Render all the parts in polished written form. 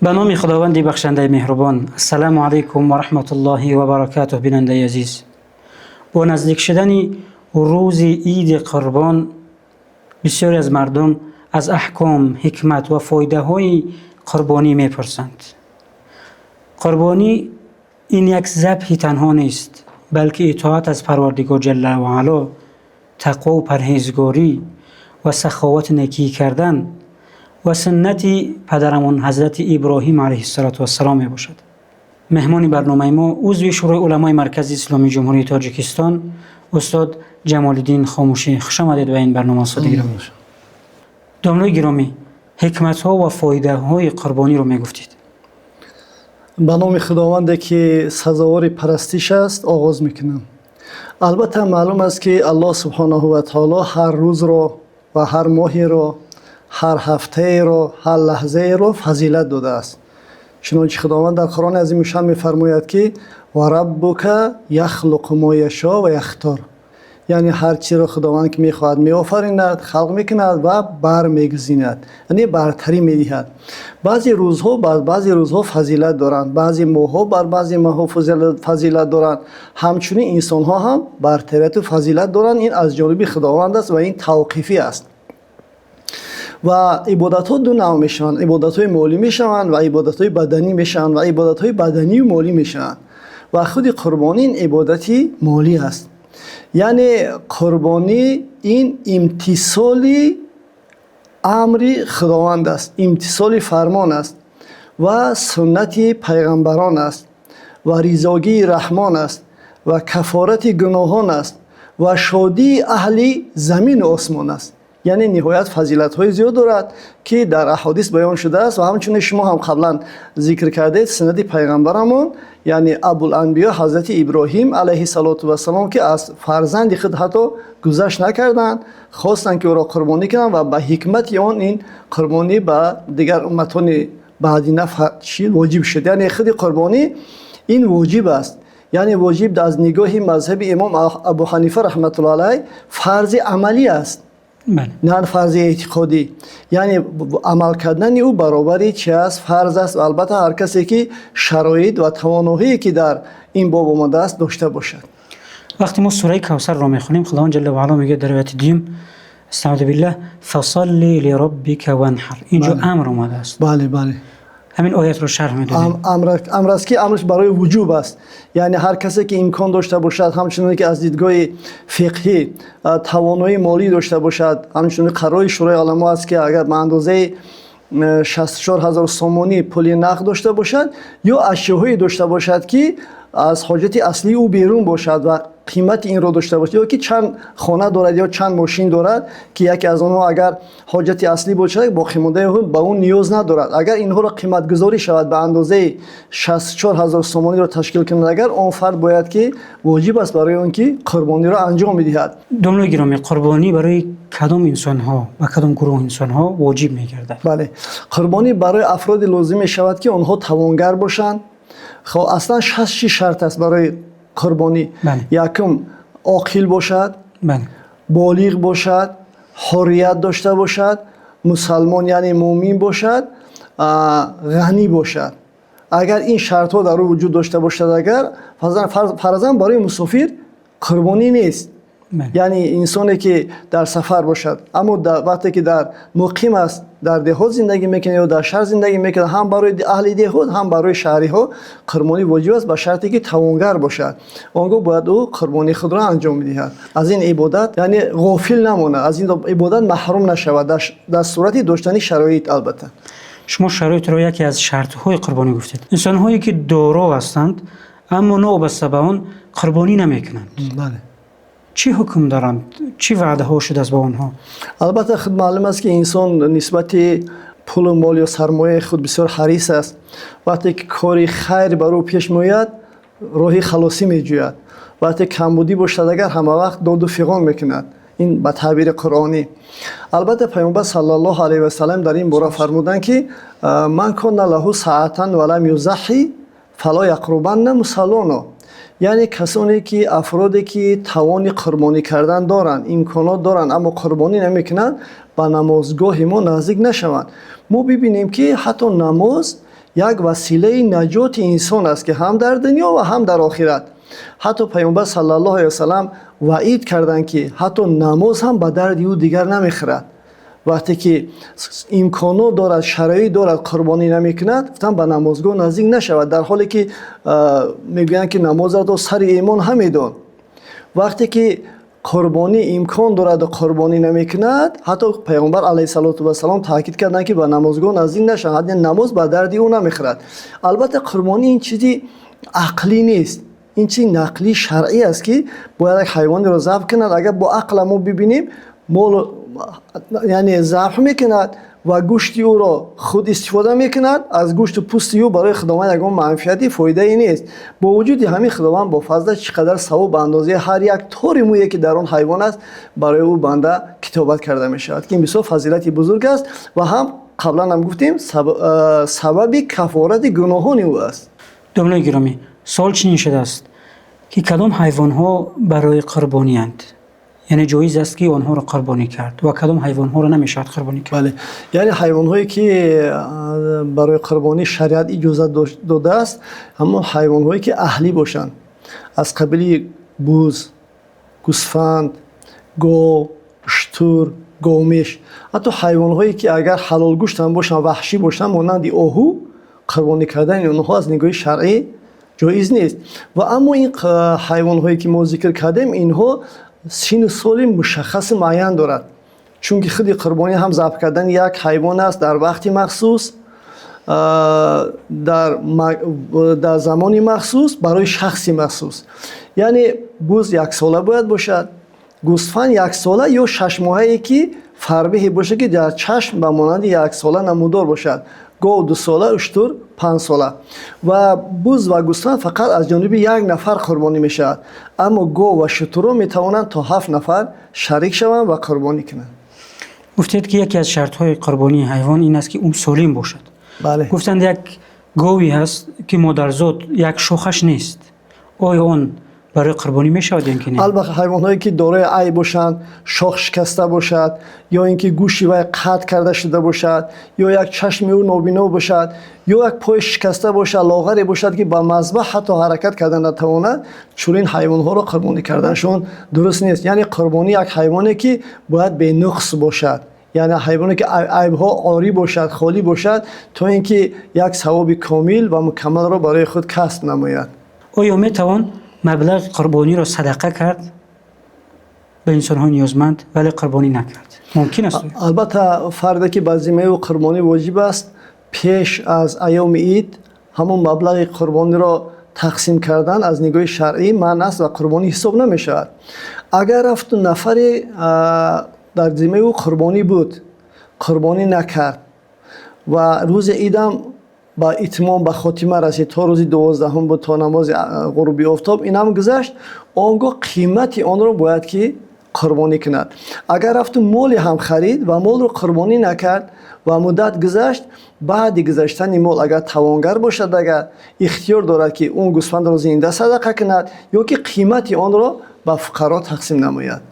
Ба номи Худованди бахшандаи меҳрубон. Ассалому алайкум ва раҳматуллоҳи ва баракатуҳ. Бинандаи азиз, бо наздик шудани рӯзи Иди Қурбон бисёре аз мардум аз аҳком, ҳикмат ва фоидаҳои қурбонӣ мепурсанд. Қурбонӣ ин як забҳи танҳо нест, балки итоат аз Парвардигор ҷалла ва аъло, тақво ва парҳезгорӣ ва саховат, некӣ кардан ва суннати падарамон Ҳазрати Иброҳим алайҳиссалоту вассалом мебошад. Меҳмони барномаи мо узви Шӯрои уламои Маркази Исломии Ҷумҳурии Тоҷикистон, устод Ҷамолиддин Хомӯшӣ. Хуш омадед ба ин барнома, устоди гиромӣ. Домлои гиромӣ, ҳикматҳо ва фоидаҳои қурбониро мегуфтед. Ба номи Худованде ки сазовори парастиш аст оғоз мекунам. Албатта, маълум аст, ки Аллоҳ субҳонаҳу ва таоло ҳар рӯзро ва ҳар моҳеро, ҳар ҳафтаеро, ҳар лаҳзаеро фазилат додааст. Чунончи Худованд дар Қуръони азимушшаън мефармояд, ки ва раббука яхлуқу мо яшо ва яхтор, яъне ҳар чиро Худованд ки мехоҳад, меофаринад, халқ мекунад ва бармегузинад, яъне бартарӣ медиҳад. Баъзе рӯзҳо бар баъзе рӯзҳо фазилат доранд, баъзе моҳҳо бар баъзе моҳҳо фазилат доранд. Ҳамчунин инсонҳо ҳам бартарияту фазилат доранд. Ин аз ҷониби Худованд аст ва ин тавқифӣ аст. Ва ибодатҳо ду навъ мешаванд: ибодатҳои молӣ мешаванд ва ибодатҳои баданӣ мешаванд ва ибодатҳои баданию молӣ мешаванд. Ва худи қурбонӣ ин ибодати молӣ аст, яъне қурбонӣ ин имтисоли амри Худованд аст, имтисоли фармон аст ва суннати пайғамбарон аст ва ризогии Раҳмон аст ва кафорати гуноҳон аст ва шодии аҳли замину осмон аст. Яъне ниҳоят фазилатҳои зиёд дорад, ки дар аҳодис баён шудааст. Ва ҳамчунин шумо ҳам қаблан зикр кардед суннати пайғамбарамон, яъне Абуланбиё Ҳазрати Иброҳим алайҳиссалоту вассалом, ки аз фарзанди худ ҳатто гузашт накарданд, хостанд, ки ӯро қурбонӣ кунанд ва ба ҳикмати он ин қурбонӣ ба дигар умматони баъдина чӣ воҷиб шуд. Яъне худи қурбонӣ ин воҷиб аст, яъне воҷиб аз нигоҳи мазҳаби имом Абу Ҳанифа раҳматуллоҳ алайҳ фарзи амалӣ аст, на фарзи эътиқодӣ. Яъне амал кардани ӯ баробари чи аст? Фарз аст. Ва албатта, ҳар касе ки шароит ва тавоноҳие, ки дар ин боб омадааст, дошта бошад. Вақте мо сураи Кавсарро мехонем, Худованд ҷалла ва ало мегӯяд дар ояти дуюм: استعوذ بالله، فصل لربك وانحر. Инҷо амр омадааст. Бале, бале. Ҳамин оятро шарҳ медодем. Амр аст, ки амрш барои вуҷуб аст, яъне ҳар касе ки имкон дошта бошад, ҳамчунон ки аз дидгоҳи фиқҳӣ тавоноии молӣ дошта бошад, ҳамчунин қарори Шӯрои уламо аст, ки агар ба андозаи 64 000 сомонӣ пули нақд дошта бошад ё ашёҳое дошта бошад, ки аз ҳоҷати аслии ӯ берун бошад ва қимати инро дошта бошад, ё ки чанд хона дорад ё чанд мошин дорад, ки яке аз онҳо агар ҳоҷати аслӣ бошад, боқимондаи ба он ниёз надорад, агар инҳоро қиматгузорӣ шавад, ба андозаи 64 000 сомониро ташкил кунад, агар он фард бояд ки воҷиб аст барои он ки қурбониро анҷом медиҳад. Домлои гиромӣ, қурбонӣ барои кадом инсонҳо ва кадом гурӯҳ инсонҳо воҷиб мегардад? Бале, қурбонӣ барои афроде лозим мешавад, ки онҳо тавонгар бошанд. Хоб, аслан шаш шарт аст барои қурбонӣ. Якум, оқил бошад, болиғ бошад, ҳуррият дошта бошад, мусалмон, яъне мӯмин бошад, ғанӣ бошад. Агар ин шартҳо дар ӯ вуҷуд дошта бошад, агар фарзан барои мусофир қурбонӣ нест, яъне инсоне ки дар сафар бошад. Аммо вақте ки дар муқим аст, дар деҳот зиндагӣ мекунад ё дар шаҳр зиндагӣ мекунад, ҳам барои аҳли деҳот, ҳам барои шаҳриҳо қурбонӣ воҷиб аст, ба шарте ки тавонгар бошад. Он гоҳ бояд ӯ қурбонии худро анҷом бидиҳад, аз ин ибодат яъне ғофил намонад, аз ин ибодат маҳрум нашавад, дар сурати доштани шароит, албатта. Шумо шароитро яке аз шартҳои қурбонӣ гуфтед. Инсонҳое ки доро ҳастанд, аммо новобаста ба он қурбонӣ намекунанд, чӣ ҳукм доранд? Чӣ ваъдаҳо шудааст ба онҳо? Албатта, худ маълум аст, ки инсон нисбати пулу мол ё сармояи худ бисёр ҳарис аст. Вақте ки кори хайр бар ӯ пеш меояд, роҳи халосӣ меҷӯяд. Вақте камбудӣ бошад, агар ҳамавақт доду фиғон мекунад. Ин ба таъбири қуръонӣ, албатта, Паёмбар саллаллоҳу алайҳи васалам дар ин бора фармуданд, ки من كان له سعة ولم يضح فلا يقربن مصلانا. Яъне касоне ки, афроде ки тавони қурбонӣ кардан доранд, имконот доранд, аммо қурбонӣ намекунанд, ба намозгоҳи мо наздик нашаванд. Мо бибинем, ки ҳатто намоз Як василаи наҷоти инсон аст, ки ҳам дар дунё ва ҳам дар охират. Ҳатто Паёмбар саллаллоҳу алайҳи васаллам ваъид карданд, ки ҳатто намоз ҳам ба дарди ӯ дигар намехӯрад. Вақте ки имконот дорад, шароит дорад, қурбонӣ намекунад, гуфтанд ба намозгоҳ наздик нашавад, дар ҳоле ки мегӯянд, ки намозро сари имон ҳам медон. Вақте ки қурбонӣ имкон дорад ва қурбонӣ намекунад, ҳатто Паёмбар алайҳиссалоту вассалом таъкид карданд, ки ба намозгоҳ наздик нашавад, намоз ба дарди ӯ намехӯрад. Албатта қурбонӣ ин чизи ақлӣ нест, ин чизи нақлии шаръӣ аст, ки бояд як ҳайвонеро забҳ кунад. Агар бо ақл мо бибинем, мол яъне забҳ мекунад ва гӯшти ӯро худ истифода мекунад, аз гӯшту пӯсти ӯ барои Худованд ягон манфиати фоидае нест. Бо вуҷуди ҳамин Худованд бо фазлаш чӣ қадар савоб ба андозаи ҳар як тори мӯе, ки дар он ҳайвон аст, барои ӯ банда китобат карда мешавад, ки ин бисёр фазилати бузург аст ва ҳам қаблан ҳам гуфтем, сабаби кафорати гуноҳони ӯ аст. Домлаи гиромӣ, суол чунин шудааст, ки кадом ҳайвонҳо барои қурбонианд, яъне ҷоиз аст, ки онҳоро қурбонӣ кард, ва кадом ҳайвонҳоро намешавад қурбонӣ кард? Бале, яъне ҳайвонҳое, ки барои қурбонӣ шариат иҷозат додааст, ҳамон ҳайвонҳое, ки аҳлӣ бошанд, аз қабили буз, гӯсфанд, гов, уштур, говмеш. Ҳатто ҳайвонҳое, ки агар ҳалолгӯшт ҳам бошанд, ваҳшӣ бошанд, монанди оҳу, қурбонӣ кардани онҳо аз нигоҳи шаръӣ ҷоиз нест. Ва аммо ин ҳайвонҳое, ки мо зикр кардем, инҳо сину соли мушаххаси муайян дорад, чунки худи қурбонӣ ҳам забҳ кардани як ҳайвон аст дар вақти махсус, дар замони махсус, барои шахси махсус. Яъне буз яксола бояд бошад, гӯсфанд яксола ё шашмоҳае, ки фарбеҳе бошад, ки дар чашм ба монанди яксола намудор бошад, гов дусола, уштур панҷсола. Ва буз ва гӯсфанд фақат аз ҷониби як нафар қурбонӣ мешавад, аммо гов ва шутурро метавонанд то 7 нафар шарик шаванд ва қурбонӣ кунанд. Гуфтед, ки яке аз шартҳои қурбонии ҳайвон ин аст, ки ӯ солим бошад. Бале. Гуфтанд, як гове ҳаст, ки модарзод як шохаш нест. Оё он барои қурбонӣ мешавад ё ки не? Албатта, ҳайвонҳое, ки дорои айб бошанд, шох шикаста бошад, ё ин ки гӯши вай қатъ карда шуда бошад, ё як чашми ӯ нобино бошад, ё як пои шикаста бошад, лоғаре бошад, ки ба мазбаҳ ҳатто ҳаракат карда натавонад, чунин ҳайвонҳоро қурбонӣ карданашон дуруст нест. Яъне қурбонӣ як ҳайвоне, ки бояд бенуқс бошад, яъне ҳайвоне, ки айбҳо орӣ бошад, холӣ бошад, то ин ки як савоби комил ва мукаммалро барои худ касб намояд. Оё метавон маблағи қурбониро садақа кард ба инсонҳои ниёзманд, вале қурбонӣ накард? Мумкин аст? Албатта, фарде, ки ба зиммаи ӯ қурбонӣ воҷиб аст, пеш аз айёми ид ҳамон маблағи қурбониро тақсим кардан аз нигоҳи шаръӣ манъ аст ва қурбонӣ ҳисоб намешавад. Агар рафту нафаре дар зиммаи ӯ қурбонӣ буд, қурбонӣ накард ва рӯзи идам ба итмом, ба хотима расид, то рӯзи 12-ум буд, то намози ғуруби офтоб, инам гузашт, он гоҳ қимати онро бояд ки қурбонӣ кунад. Агар рафту моле ҳам харид ва молро қурбонӣ накард ва муддат гузашт, баъди гузаштани мол агар тавонгар бошад, агар ихтиёр дорад, ки он гӯсфандро зинда садақа кунад ё ки қимати онро ба фуқаро тақсим намояд.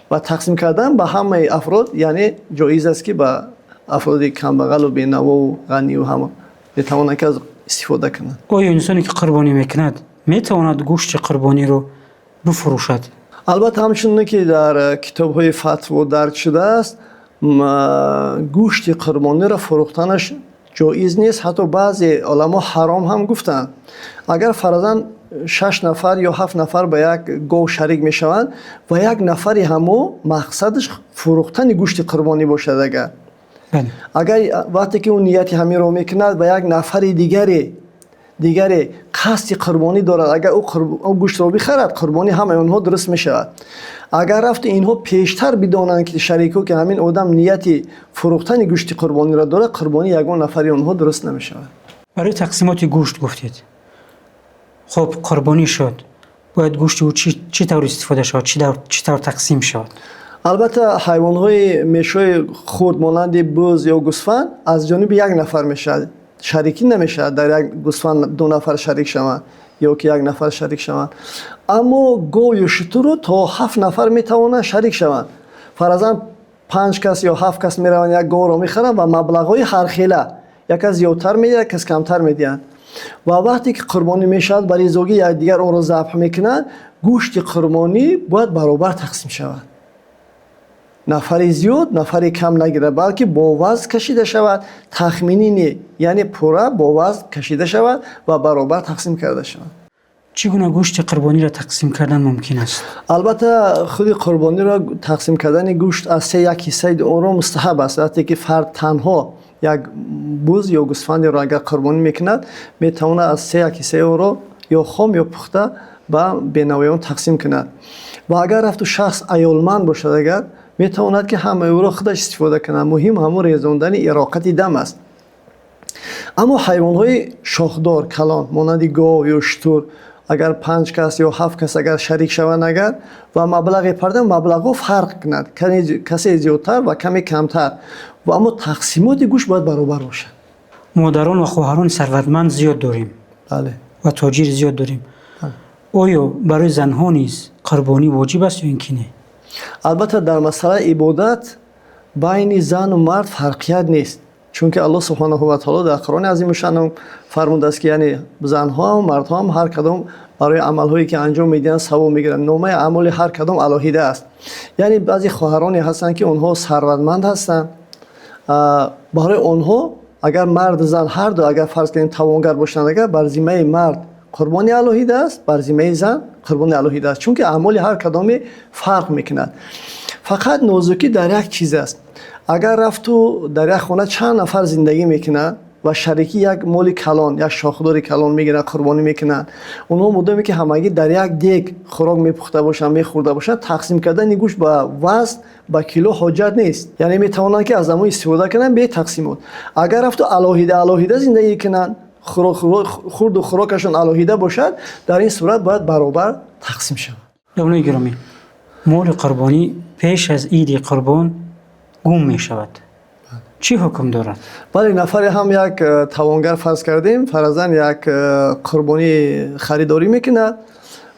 Ва тақсим кардан ба ҳамаи афрод, яъне ҷоиз аст, ки ба афроди камбағалу бенавову ғанию ҳама метавонанд, ки аз истифода кунанд. Оё инсоне, ки қурбонӣ мекунад, метавонад гӯшти қурбониро бифурӯшад? Албатта, ҳамчуноне ки дар китобҳои фатво дарҷ шудааст, гӯшти қурбониро фурӯхтанаш ҷоиз нест, ҳатто баъзе уламо ҳаром ҳам гуфтанд. Агар фарзан 6 нафар ё 7 нафар ба як гов шарик мешаванд ва як нафари ҳамо мақсадаш фурӯхтани гӯшти қурбонӣ бошад, агар вақте ки ӯ нияти ҳаминро мекунад ва як нафари дигаре қасди қурбонӣ дорад, агар ӯ гӯштро бихарад, қурбонӣ ҳамаи онҳо дуруст мешавад. Агар рафту инҳо пештар бидонанд, ки шарико, ки ҳамин одам нияти фурӯхтани гӯшти қурбониро дорад, қурбонӣ ягон нафари онҳо дуруст намешавад. Барои тақсимоти гӯшт гуфтед. Хуб, қурбонӣ шуд, бояд гӯшти ӯ чӣ тавр истифода шавад, чӣ тавр тақсим шавад? Албатта, ҳайвонҳои мешҳои хурд, монанди буз ё гӯсфанд, аз ҷониби як нафар мешавад, шарикӣ намешавад, дар як гӯсфанд 2 нафар шарик шаванд ё ки як нафар шарик шаванд. Аммо говю шутурро то 7 нафар метавонанд шарик шаванд. Фарзан 5 кас ё 7 кас мераванд, як говро мехаранд ва маблағҳои ҳархела, Як кас зиёдтар медиҳад, як кас камтар медиҳад. Ва вақте ки қурбонӣ мешавад, ба ризогии якдигар онро забҳ мекунанд, гӯшти қурбонӣ бояд баробар тақсим шавад. Нафари зиёд, нафари кам нагирад, балки бо вазн кашида шавад, тахминӣ не, яъне пурра бо вазн кашида шавад ва баробар тақсим карда шавад. Чӣ гуна гӯшти қурбониро тақсим кардан мумкин аст? Албатта, худи қурбониро тақсим кардани гӯшт аз се як ҳиссаи онро мустаҳаб аст. Вақте ки фард танҳо як буз ё гӯсфандеро агар қурбонӣ мекунад, метавонад аз се як ҳиссаи онро ё хом ё пухта ба бенавоён тақсим кунад. Ва агар рафту шахс аёлманд бошад, агар метавонад, ки ҳамаи ӯро худаш истифода кунад. Муҳим ҳамон резондани ироқати дам аст. Аммо ҳайвонҳои шохдор калон, монанди гов ё шутур, агар панҷ кас ё ҳафт кас агар шарик шаванд агар ва маблағе парда, маблағҳо фарқ кунад, касе зиёдтар ва каме камтар, ва аммо тақсимоти гӯшт бояд баробар бошад. Модарон ва хоҳарони сарватманд зиёд дорем. Бале. Ва тоҷир зиёд дорем. Оё барои занҳо низ қурбонӣ воҷиб аст ё ин ки не? Албатта, дар масъалаи ибодат байни зану мард фарқият нест, чунки Аллоҳ субҳонаҳу ва таоло дар Қуръони азимушшаън фармудааст, ки яъне занҳоам, мардҳоам ҳар кадом барои амалҳое ки анҷом медиҳанд, савоб мегиранд, номаи аъмоли ҳар кадом алоҳида аст. Яъне баъзе хоҳароне ҳастанд, ки онҳо сарватманд ҳастанд. Барои онҳо агар марду зан ҳарду агар фарз кунем тавонгар бошанд, агар бар зиммаи мард қурбони алоҳида аст, бар зиммаи зан қурбони алоҳида аст, чунки аъмоли ҳар кадоме фарқ мекунад. Фақат нозукӣ дар як чиз аст: агар рафту дар як хона чанд нафар зиндагӣ мекунанд ва шарикӣ як моли калон, як шохдори калон мегиранд, қурбонӣ мекунанд, онҳо мудоме ки ҳамагӣ дар як дег хӯрок мепухта бошанд, мехӯрда бошанд, тақсим кардани гӯшт ба вазн, ба кило ҳоҷат нест. Яъне метавонанд, ки аз ҳамон истифода кунанд бе тақсимот. Агар рафту алоҳида алоҳида зиндагӣ кунанд, хӯрду хӯрокашон алоҳида бошад, дар ин сурат бояд баробар тақсим шавад. Домлаи гиромӣ, моли қурбонӣ пеш аз иди қурбон гум мешавад, чӣ ҳукм дорад? Бале, нафаре ҳам як тавонгар фарз кардем, фарзан як қурбонӣ харидорӣ мекунад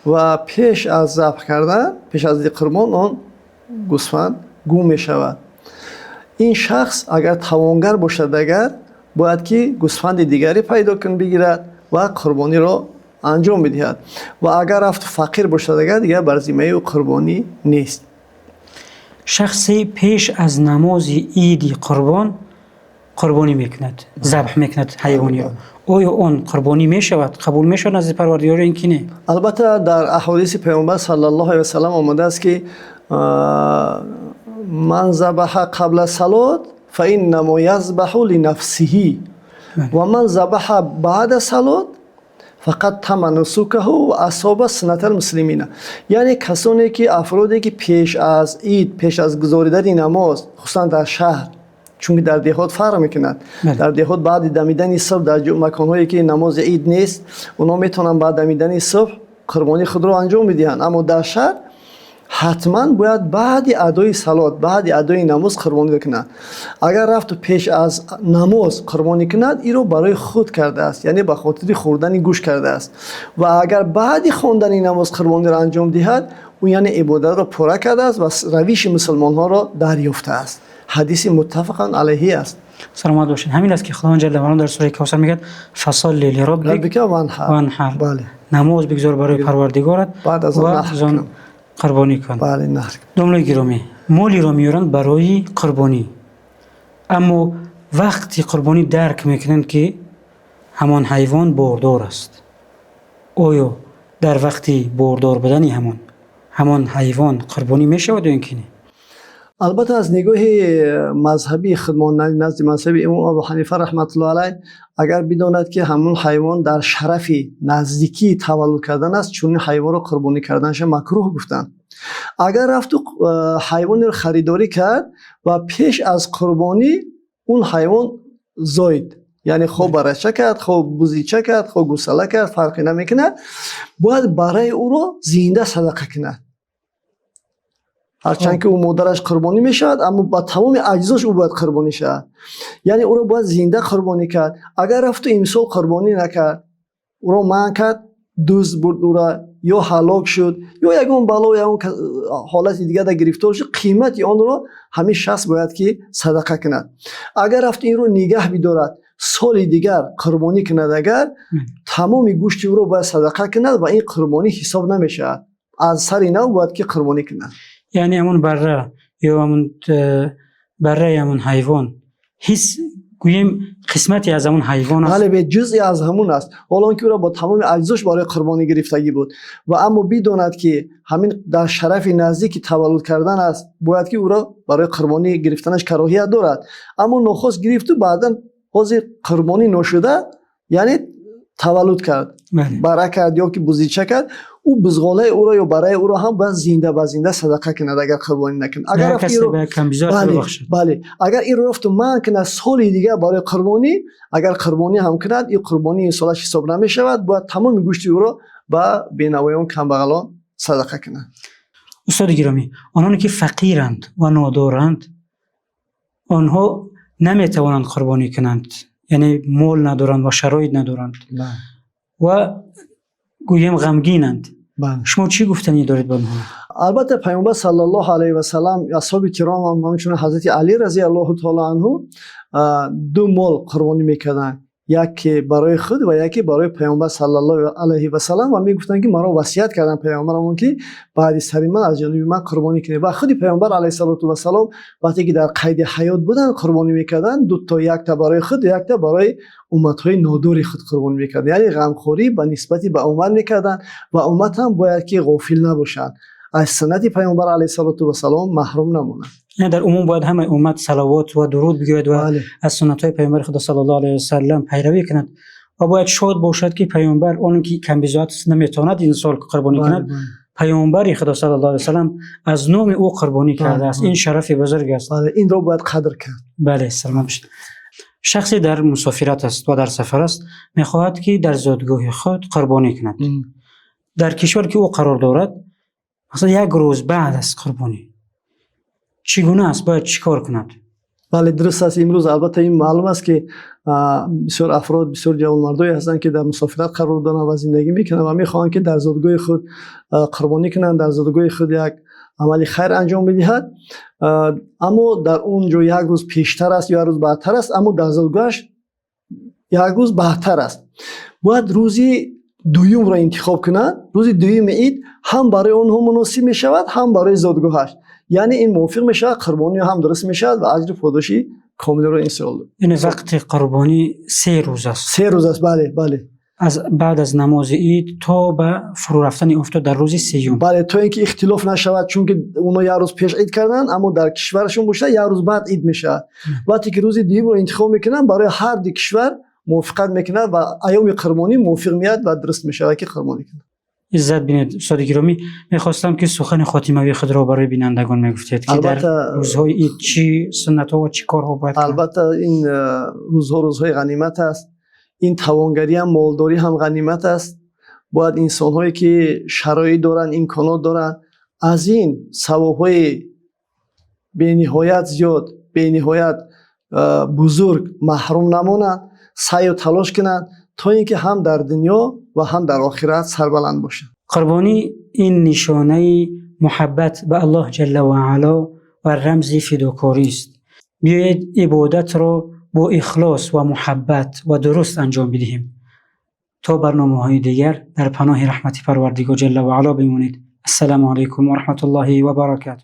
ва пеш аз забҳ кардан, пеш аз иди қурбон он гӯсфанд гум мешавад. Ин шахс агар тавонгар бошад, агар бояд ки гӯсфанди дигаре пайдо кун бигирад ва қурбониро анҷом бидиҳад. Ва агар рафт фақир бошад, агар дигар бар зиммаи ӯ қурбонӣ нест. Шахсе пеш аз намози иди қурбон қурбонӣ мекунад, забҳ мекунад ҳайвониро, оё он қурбонӣ мешавад, қабул мешавад назди Парвардигор ё ин ки не? Албатта, дар аҳодиси Паёмбар саллаллоҳу алайҳи васаллам омадааст, ки ман забаҳа қабла салот фаиннамо язбаҳу линафсиҳи ва ман забаҳа баъда салот фақат тама нусукаҳу ва асоба суннатал муслимина. Яъне касоне ки, афроде ки пеш аз ид, пеш аз гузоридани намоз, хусусан дар шаҳр, чунки дар деҳот фарқ мекунад, дар деҳот баъди дамидани субҳ, дар маконҳое ки намози ид нест, онҳо метавонанд баъд дамидани субҳ қурбонии худро анҷом бидиҳанд. Аммо дар шаҳр ҳатман бояд баъди адои салот, баъди адои намоз қурбонӣ кунад. Агар рафту пеш аз намоз қурбонӣ кунад, инро барои худ кардааст, яъне ба хотири хӯрдани гӯшт кардааст. Ва агар баъди хондани намоз қурбониро анҷом диҳад, ӯ яъне ибодатро пурра кардааст ва равиши мусулмонҳоро дарёфтааст. Ҳадиси муттафақан алайҳи аст. Саломат бошед. Ҳамин аст, ки Худованд ҷалла ҷалолаҳу дар сураи Кавсар мегӯяд: фасалли лироббика ванҳар. Бале. Намоз бигзор барои Парвардигорат баъд аз он ва наҳр аз он кун. Қурбонӣ кун. Бале, наҳр. Домлаи гиромӣ, молеро меоранд барои қурбонӣ, аммо вақти қурбонӣ дарк мекунанд, ки ҳамон ҳайвон бордор аст. Оё дар вақти бордор будани ҳамон ҳайвон қурбонӣ мешавад ё ин ки не? Албатта, аз нигоҳи мазҳабии худмон, назди мазҳаби имом Абу Ҳанифа раҳматуллоҳ алайҳ, агар бидонад, ки ҳамон ҳайвон дар шарафи наздикии таваллуд кардан аст, чунин ҳайвонро қурбонӣ карданаша макрӯҳ гуфтанд. Агар рафту ҳайвонеро харидорӣ кард ва пеш аз қурбонӣ он ҳайвон зоид, яъне хо барача кард, хо бузича кард, хо гӯсала кард, фарқе намекунад, бояд бараи ӯро зинда садақа кунад. Ҳарчанд ки ӯ модараш қурбонӣ мешавад, аммо ба тамоми аҷзош ӯ бояд қурбонӣ шавад, яъне ӯро бояд зинда қурбонӣ кард. Агар рафту имсол қурбонӣ накард, ӯро манъ кард, дузд бурд ӯра ё ҳалок шуд, ё ягон бало, ягон ҳолати дигар гирифтор шуд, қимати онро ҳамин шахс бояд ки садақа кунад. Агар рафту инро нигаҳ бидорад Соли дигар қурбонӣ кунад, агар тамоми гӯшти ӯро бояд садақа кунад ва ин қурбонӣ ҳисоб намешавад. Аз сари нав бояд ки қурбонӣ кунад. Яъне ҳамон барра ё ҳамон барраи ҳамон ҳайвон ҳис гӯем қисмате аз ҳамон ҳайвон аст. Бале, ҷузъе аз ҳамон аст. Ҳоло он ки ӯро бо тамоми аҷзош барои қурбонӣ гирифтагӣ буд. Ва аммо бидонад ки ҳамин дар шарафи наздики таваллуд кардан аст, бояд ки ӯро барои қурбонӣ гирифтанаш кароҳият дорад. Аммо нохост гирифту баъдан ҳозир қурбонӣ ношуда, яъне таваллуд кард, бара кард ё ки бузича кард, ӯ бузғолаи ӯро ё бараи ӯро ҳам бояд зинда ба зинда садақа кунад, агар қурбонӣ накунад. Агар бале, агар инро рафту манъ кунад соли дигар барои қурбонӣ, агар қурбонӣ ҳам кунад, ин қурбонии ин солаш ҳисоб намешавад, бояд тамоми гӯшти ӯро ба бенавоён, камбағалон садақа кунад. Устоди гиромӣ, ононе ки фақиранд ва нодоранд, онҳо наметавонанд қурбонӣ кунанд, яъне мол надоранд ва шароит надоранд ва гӯем ғамгинанд. Шумо чӣ гуфтанӣ доред ба онҳо? Албатта, Паёмбар саллаллоҳу алайҳи васаллам, асҳоби киром ҳам, ҳамчунин Ҳазрати Алӣ разияллоҳу таоло анҳу ду мол қурбонӣ мекарданд, яке барои худ ва яке барои Паёмбар саллаллоҳу алайҳи васаллам, ва мегуфтанд ки маро васият карданд паёмбарамон ки баъди сари ман аз ҷониби ман қурбонӣ кунед. Ва худи Паёмбар алайҳиссалоту вассалом вақте ки дар қайди ҳаёт буданд, қурбонӣ мекарданд дуто, якта барои худ, якта барои умматҳои нодори худ қурбонӣ мекарданд. Яъне ғамхорӣ ба нисбати ба уммат мекарданд ва уммат ҳам бояд ки ғофил набошанд, аз суннати Паёмбар алайҳиссалоту вассалом маҳрум намонанд. Яъне дар умум бояд ҳамаи уммат салавот ва дуруд бигӯяд ва аз суннатҳои Паёмбари Худо саллаллоҳу алайҳи васаллам пайравӣ кунад ва бояд шод бошад ки Паёмбар, он ки камбизоат наметавонад ин сол қурбонӣ кунад, Паёмбари Худо саллаллоҳу алайҳи васаллам аз номи ӯ қурбонӣ кардааст. Ин шарафи бузург аст. Бале, инро бояд қадр кард. Бале, саломат бошед. Шахсе дар мусофират аст ва дар сафар аст, мехоҳад ки дар зодгоҳи худ қурбонӣ кунад. Дар кишвар ки ӯ қарор дорад, масалан, як рӯз баъд аз қурбонӣ чӣ гуна аст, бояд чӣ кор кунад? Бале, дуруст аст. Имрӯз албатта ин маълум аст ки бисёр афрод, бисёр ҷавонмардое ҳастанд ки дар мусофират қарор доранд ва зиндагӣ мекунанд ва мехоҳанд ки дар зодгоҳи худ қурбонӣ кунанд, дар зодгоҳи худ як амали хайр анҷом бидиҳад, аммо дар он ҷо як рӯз пештар аст ё як рӯз баъдтар аст, аммо дар зодгоҳаш як рӯз баъдтар аст. Бояд рӯзи дуюмро интихоб кунанд. Рӯзи дуюми ид ҳам барои онҳо муносиб мешавад, ҳам барои зодгоҳаш, яъне ин мувофиқ мешавад, қурбонӣ ҳам дуруст мешавад ва аҷру подоши комилро инсиёл. Яъне вақти қурбонӣ 3 рӯз аст? 3 рӯз аст, бале, бале. Аз баъд аз намози ид то ба фурӯ рафтани офтоб дар рӯзи сеюм. Бале, то ин ки ихтилоф нашавад, чунки онҳо як рӯз пеш ид карданд, аммо дар кишварашон бошад, як рӯз баъд ид мешавад. Вақте ки рӯзи дуюмро интихоб мекунанд, барои ҳар ду кишвар мувофиқат мекунад ва айёми қурбонӣ мувофиқ меяд ва дуруст мешавад ки қурбонӣ кунад. Иззат бинед, устоди гиромӣ, мехостам ки сухани хотимавии худро барои бинандагон мегуфтед, ки дар рӯзҳои ид чӣ суннатҳо ва чӣ корҳо бояд кард. Албатта, ин рӯзҳо рӯзҳои ғанимат аст. Ин тавонгариам, молдорӣ ҳам ғанимат аст. Бояд инсонҳое ки шароит доранд, имконот доранд, аз ин савобҳои бениҳоят зиёд, бениҳоят бузург маҳрум намонанд, саъю талош кунанд, то ин ки ҳам дар дунё ва ҳам дар охират сарбаланд бошанд. Қурбонӣ ин нишонаи муҳаббат ба Аллоҳ ҷалла ва аъло ва рамзи фидокорист. Биёед, ибодатро бо ихлос ва муҳаббат ва дуруст анҷом бидиҳем. То барномаҳои дигар дар паноҳи раҳмати Парвардигор ҷалла ва аъло бимонед. Ассалому алайкум ва раҳматуллоҳи ва баракатуҳ.